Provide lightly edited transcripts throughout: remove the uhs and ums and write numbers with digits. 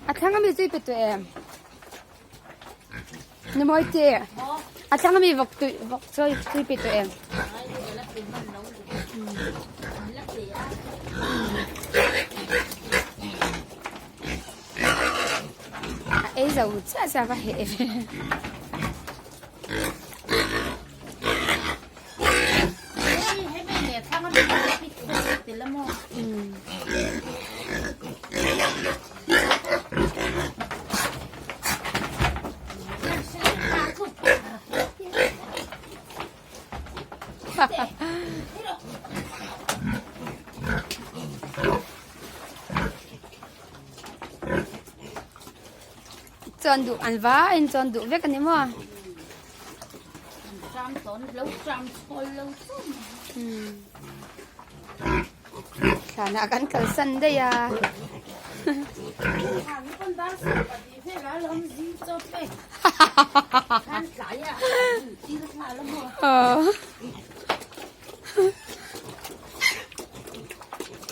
A thlang ami chu i pe tawh em? Ni mawi te. A thlang ami vawk tui vawk chu i pe tawh em? A ei zo chiah chiah va heh ve. Chuan duh an vaiin chuan duh vek a ni maw? Thlanah kan kalsan daih a.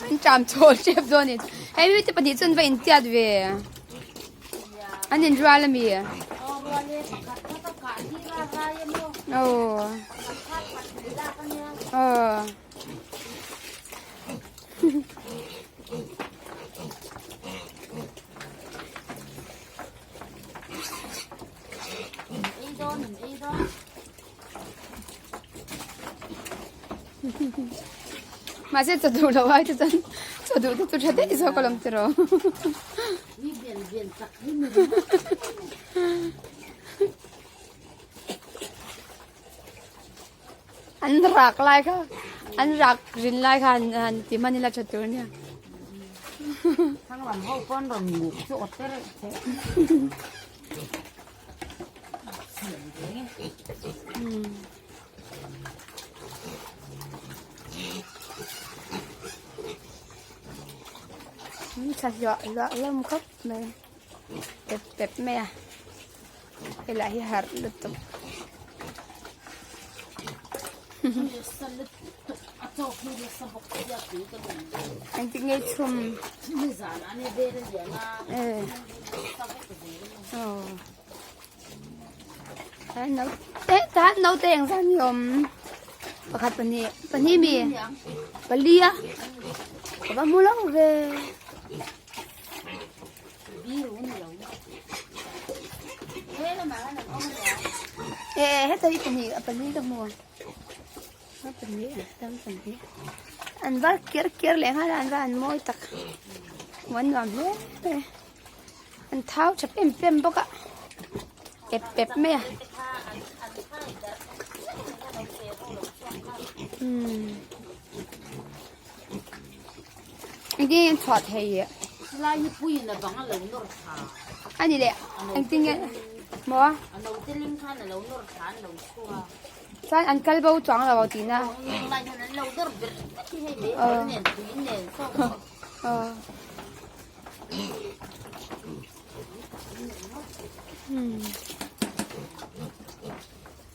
An ṭam chawl ṭep dawn a ni. Hei mite pahnih chu an va intiat ve. An inrual a mi? Aw. Aw. Mahse chaw duh loh ai te chuan chaw duh te chu tha daih zawk alawm tiraw. An rak lai kha an rak rin lai kha han ti hman ila tha tur ania. Tha hluah hluah hlawm khawp mai pep pep mai a helai hi harh lutuk. Engtik nge chhum eh. Tah naute eng zan hi awm pakhat pahnih pahnih mi pali a ka va hmu lo ve e heta hi pahnih a pali ka hmu a pahnih tam pahnih an var ker ker leh nghal a an va an mawi tak hmuh an nuam hle mai. An thau tha pem pem bawk a pep pep mai a umm engtin nge an chhuah thei lai hi puiin a bang a lo nawr thla a ni leh engtin nge maw a naute ling khan a lo nawr thla an lo chhuak chuan an kal bo chuang lo tihna lai hian an lo nawr ber vek hi hei meihawl nen tui nen saw aw.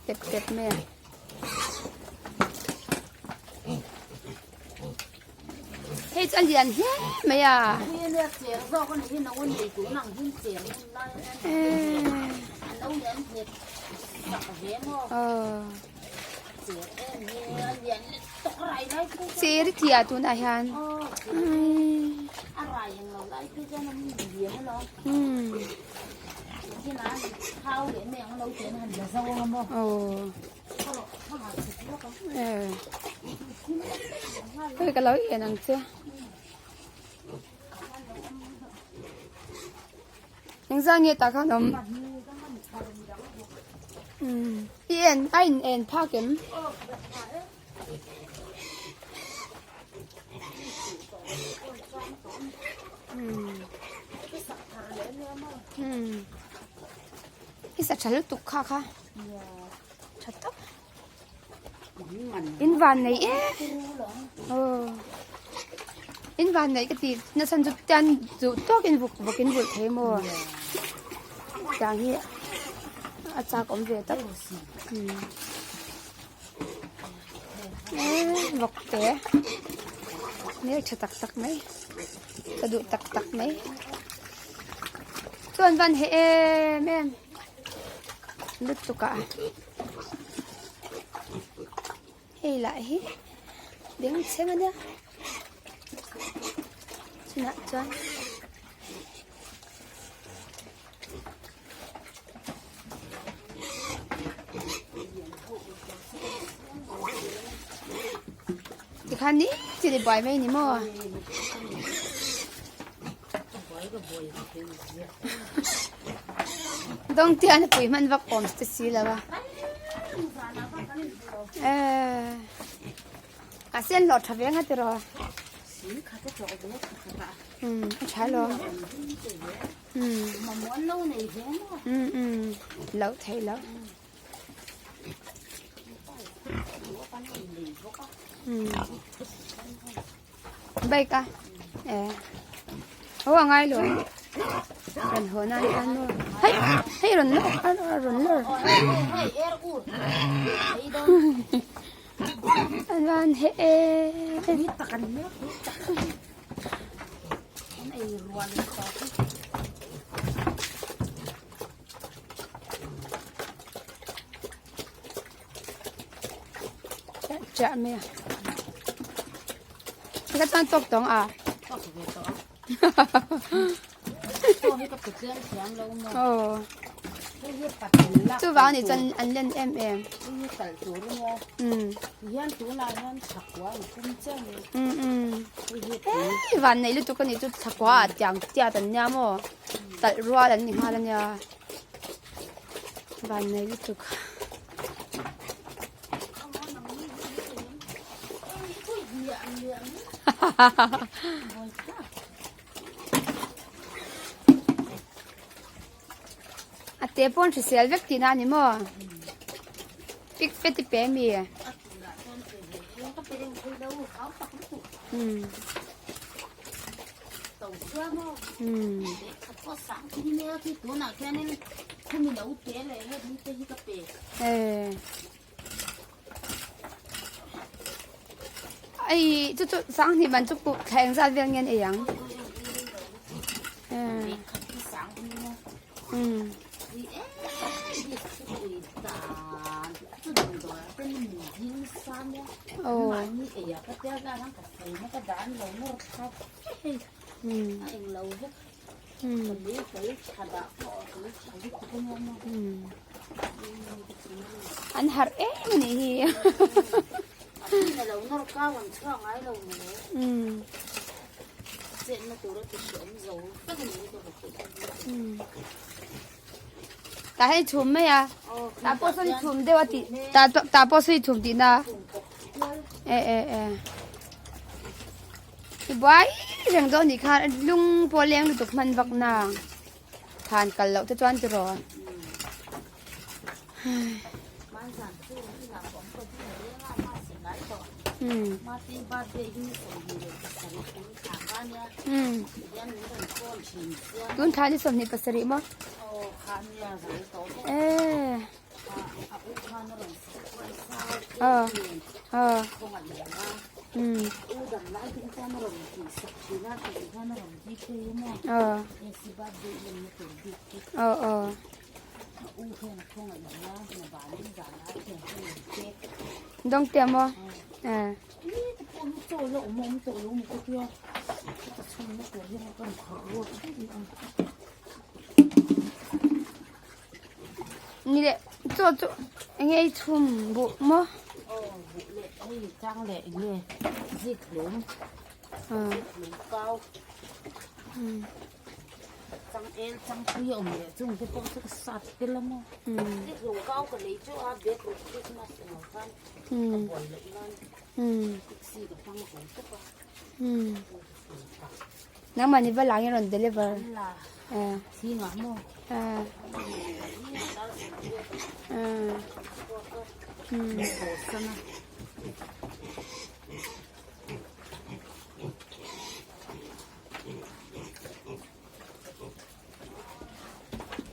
Pep pep mai a. Hei chu a lian hle mai a. Cher i tih ah tunah hian hei ka lo en ang che engzah nge tah khan awm i en a in en phak em. I sa tha lutuk kha kha tha tak in van nei e aw in van nei ka ti nasa chu tan duh tawk in vuk vuk in vulh thei maw tiang hi a chak awm ve tak. Vawk te hmel tha tak tak mai ka duh tak tak mai chuan van heh em em lutuk ah hei lah hi bengchheng ania chunah chuan. Tikhan ni chi ni buai mai ni maw? Dawng tian a pui hman vak awm te si lo a. Eh. A sen hlawh tha ve nga tiraw? Um a tha lo. Um loh theih loh. Um bike a eh ho a ngai lo rawn haw nan khan maw hei hei rawn lawr a rawn lawr an van heh em. Chah mai a ka chuan tawk tawng a aw chuvang ni chuan an len em em Hei van neih lutuk a nih chu thlakua ah tiang tiat an nia maw talh rual an ni nghal a nia van neih lutuk. A te pawn hrisel vek tihna a ni maw? Pik fet i pe mi? Um. Um. Eh. Ai chu chu sang hnih man chu pu thla eng zat vel nge an ei ang. Eh. Um. Oh. Um. Um. Um. An harh em a nih hi. Um. Tah hian chhum mai a tah pawh sawn chhum deuh a tih tah tah pawh sawn chhum tihna e e e i buai reng dawn nih khan lung pawh leng lutuk hman vak na than kal loh te chuan tiraw. Um um tun thla ni 27 maw eh ờ ờ um ờ ờ ờ Dawng te maw? Eh. Ni le chaw chu enge ei chhum buh maw? Changel changpui a awm leh chung te pawh chu ka sat tel a maw zikhlum kau ka lei chu a bag ruk Christmas englo khan ka buai loh nan taxi ka hmang zo tawp a Nangmah ni va lang in rawn deliver la thingah maw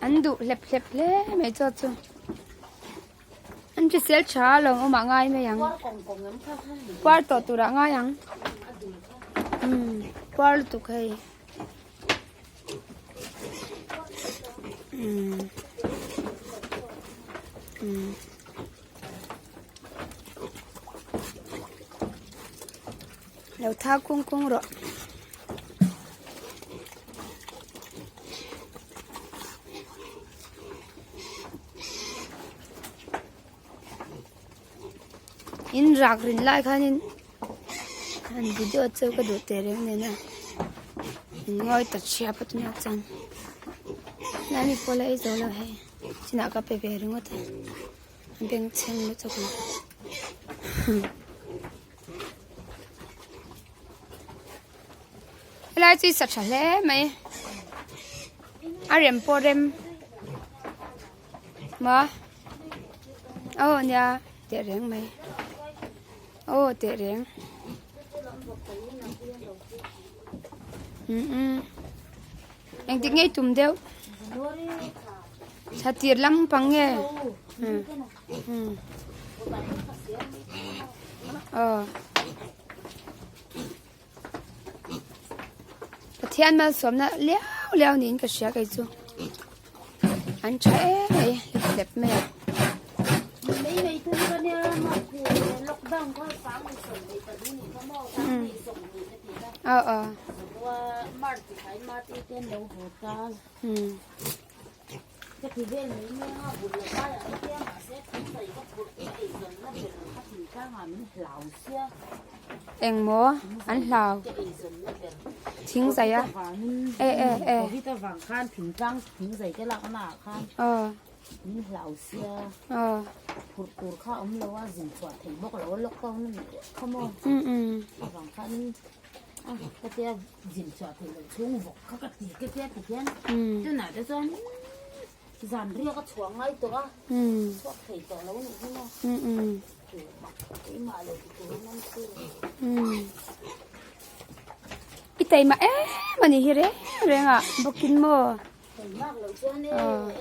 An duh hlep hlep hle mai chaw chu. An Hrisel tha lawm awmah ngai mai ang. Puar tawh turah ngai ang. Umm puar lutuk hei. Umm umm. Lo thau kung kung rawh. In rak rin lai khanin han video chu ka duh teh reng nen a in ngawi ta chhiap a tunah chuan tlai mi pawh la ei zo lo hei chinah ka pe ve ringawt a a bengchheng lutuk a. Helai chu i sa tha hle mai a rem pawh rem maw aw nia teh reng mai aw teh reng umm engtik nge i tum deuh thla tir lam pang nge umm umm aw. Pathian malsawmna liau liau niin ka hria kei chu an tha em mai hlep hlep mai a. Aw aw. Ka ti vel mai mai a, bul lo laiah ka tia mahse thingzai ka phurh te eizawnna ber kha thingtlangah min hlau sia. Engmaw an hlau? Ka eizawnna ber. Thingzai a? E e e. Covid avang khan thingtlang thingzai te lakna ah khan min hlau sia. Phurh tur kha awm lo a, zin chhuah theih bawk lo a lockdown a nih kha maw. Avang khan a ka tia Zin chhuah theih loh chhung vawk kha ka ti ka tia ti hian tunah te chuan zan riak a chhuah ngai tawh a chhuak thei tawh lo nih hi maw keimah lo ti turin an ti I taima em a ni hi reng reng a bawkin maw taimak loh chuan e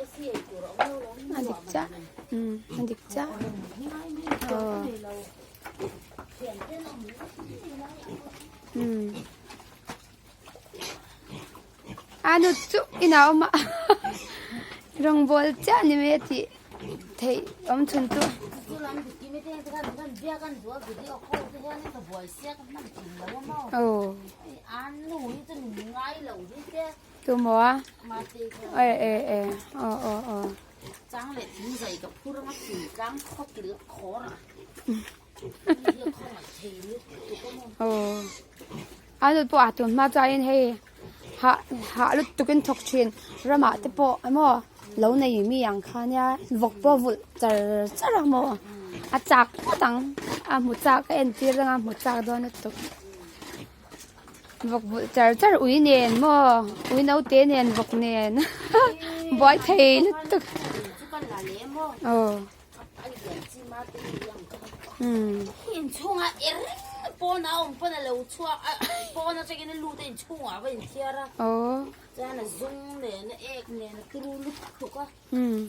AC ei tur a awm lo a dik chiah a dik chiah A nu chu inah a awm a rawngbawl chiah ni mai a tih theih awm chhun chu. Aw tumaw a e e e aw aw aw. Aw a nu pawh a tun hma chuanin hei hah hah lutuk in thawk thin ramah te pawh emaw lo nei mi ang kha nia vawk pawh vulh char char ang maw a chak phawt ang a hmu chak a entir reng a hmu chak dawn lutuk vawk vulh char char ui nen maw ui naute nen vawk nen buai thei lutuk aw. Inchhungah er pawn a awm pawn a lo chhuak a pawn atangin a lut a inchhungah a va inthiar a chuan a zum nen a ek nen a turu lutuk a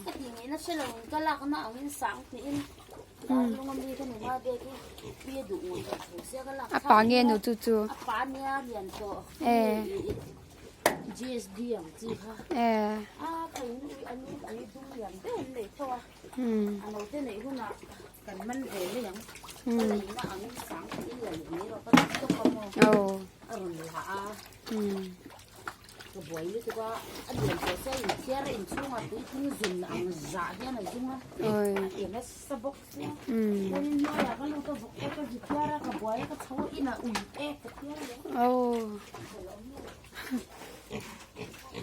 ka tih ngaihna hre lo in ka lakna angin sang hnihin darlung ami ka nuna bek hi pi a duh ngawih tawh tho sia ka lak a pa nge nu chu chu a pa nia lian tawh GSD ang chi kha a khain ui a nu ui dum lian deuh an nei tho a. A naute neih hunah kan man ve mai ang. Ka leina angin sang in la leh mai rawh ka ti tawk a maw. A rawn la a. Ka buai lutuk a, a lian tawh sia inthiar a inchhungah puitling zun ang zah hian a zung a. A eng nasa bawk sia. Chuanin hnuaiah ka lut a vawk te ka zu thiar a, ka buai a ka chho a inah ui ek ka thiar leh.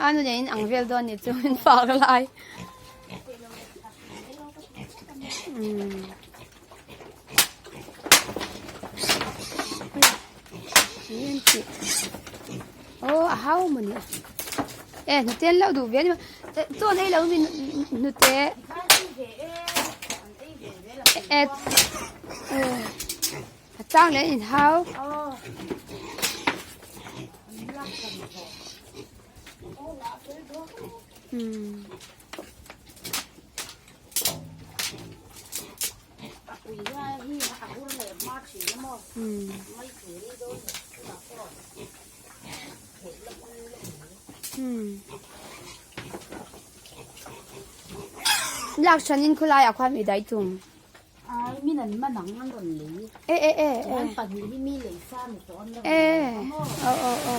A nu nen in ang vel dawn ni chu in fak lai. Oh a hau maw ni e hnute an lo duh ve a ni maw chaw an ei lo mi hnute e a chang leh an inhau. Lak hranin khawlaiah khuan mi dai tum. Ai min an man ang an rawn lei. E e e e. An pahnih hi mi lei sa ni tawh an la E o o o.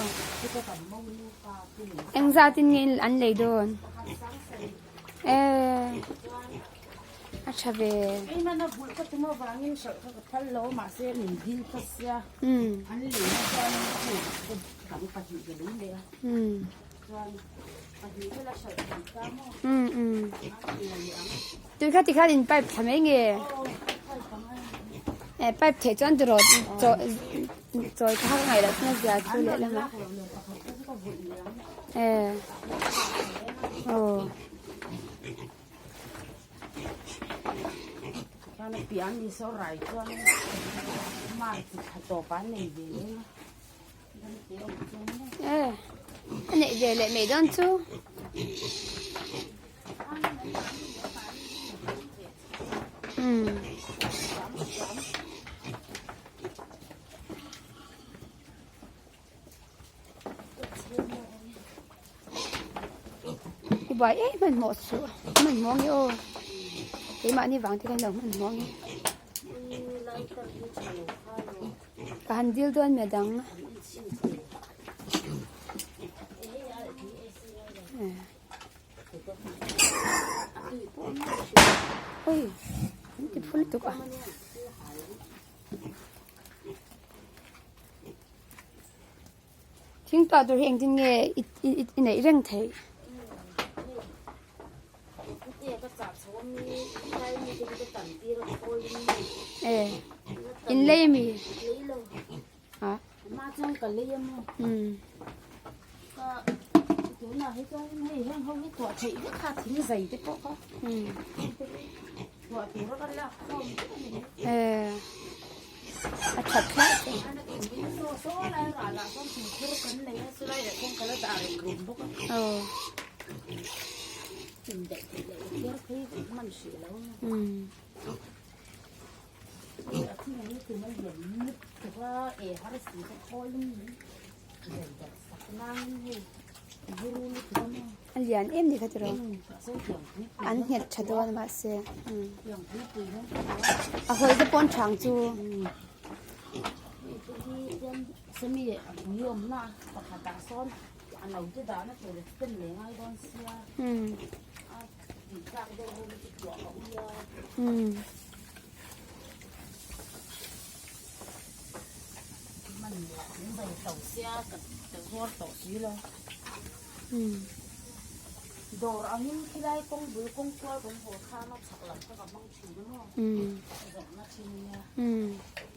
Engzat in nge an lei dawn? E a tha ve. Ei mana bulh ka tum avangin hralh kha ka phal lo mahse min dil kha sia. An lei na chuan dang pahnih ka lei leh a. Chuan pahnih vel a hralh thei ta maw? Tui kha tikhan in pipe thla mai nge? E pipe theih chuan tiraw chawi kha ngaih loh chuan a zia chu lehlam ah. E aw. Chuan a piah a mi saw rai chuan march thla tawp ah an nei ve leng a. E a neih ve leh mai dawn chu. Umm. I buai em hmanhmawh suh hmanhmawh nge aw keimahni vang te khan lo hmanhmawh nge ka han dil dawn mi a dang. Oi an ti phul tuk a. Thing tuah tur hi engtin nge i neih reng theih? E in lei ami? A umm. E a that hlauh chu. Aw. Umm. A lian em ni kha tiraw an nghet tha dawn mahse a hawi te pawh an thang chu.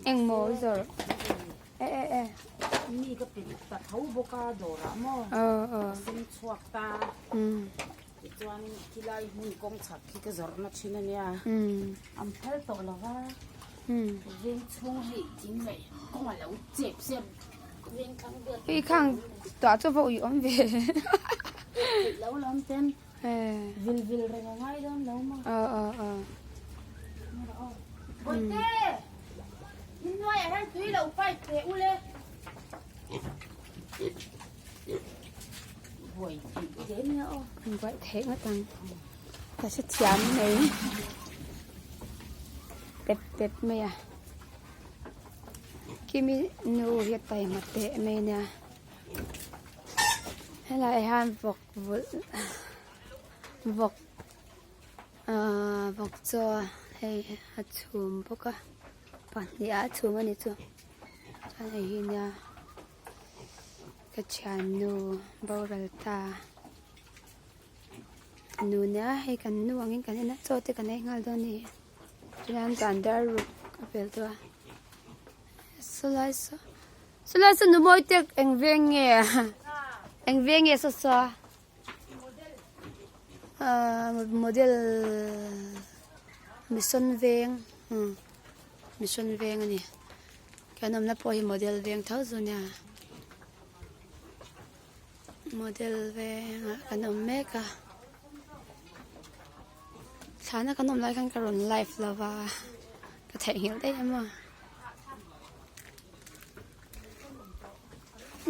Engmaw zawrh e e e Tichuanin khilai hmun kawng chhak khi ka zawrhna thin a nia. An phal tawh lo va, veng chhung hei thing leh kawng a lo chep chep veng thlang vel. Hei khang tuah chu va ui awm ve. Theih lo lam ten vil vil reng a ngai dawn lo maw. Aw aw aw. Bawihte! Inhnuaiah hian tui lo pipe teh ule. Buai theih ngawt ang ka hre thiam mai pep pep mai a kimi nu hi a taima teh mai a nia helaiah hian vawk vulh vawk ahh vawk chaw hei a chhum bawk a pahnih ah a chhum a ni chu chuan hei hi nia. Ka thiannu boral ta nu nia hei kan nu angin kan en a chaw te kan ei nghal dawn a ni chuan dan dar ruk a pel tawh a sawlai saw sawlai saw nu mawi te eng veng nge eng veng nge saw saw ahh model mission veng mission veng a ni. Kan awmna pawh hi model veng tho chu nia model vengah kan awm mek a thlana kan awm lai khan ka rawn live lo va. Ka theihnghilh daih em a.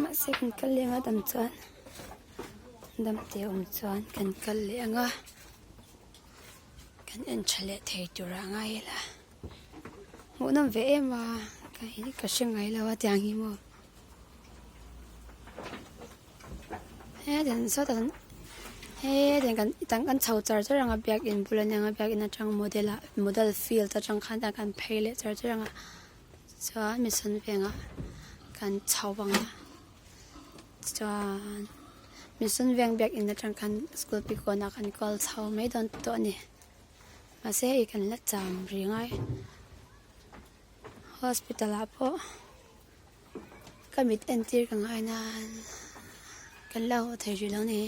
Mahse kan kal leh anga dam chuan dam te awm chuan kan kal leh anga kan en tha leh thei tur ah ngai ila hmuhnawm ve em a ka ka hre ngai lo a tiang hi maw he sawtah he tiang kan tang kan chho char char ang a biakin bul ania ang a biakin atang model ah model field atang khan kan phei leh char char ang a chuan mission vengah kan chho ang a chuan mission veng biakin atang khan school pikawnah kan kal chho mai dawn tawh a ni mahse hei kan la cham rih ngai hospital ah pawh. Ka mit entir ka ngai nan kan la haw thei rih lo ni.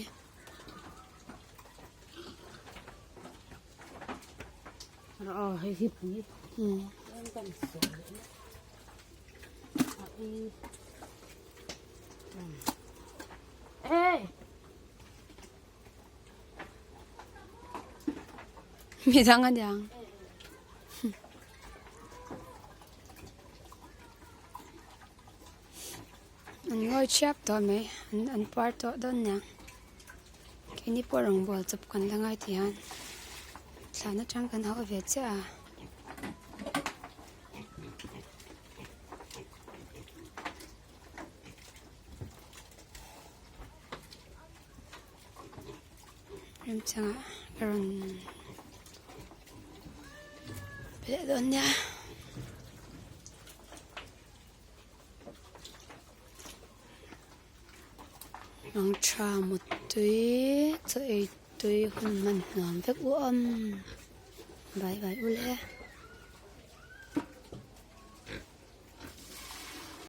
Aw hei hi pui. Um. Ê. Midang aniang. An ngawi thiap tawh mai an an par tawh dawn nia keini pawh rawngbawl chawp kan la ngai tih hian thlan atang kan hauh ve chiah a. Remchangah ka rawn pe leh dawn nia. Mang tha mutui chaw ei tui hun hman hnuam vek u awm. Bye bye u le.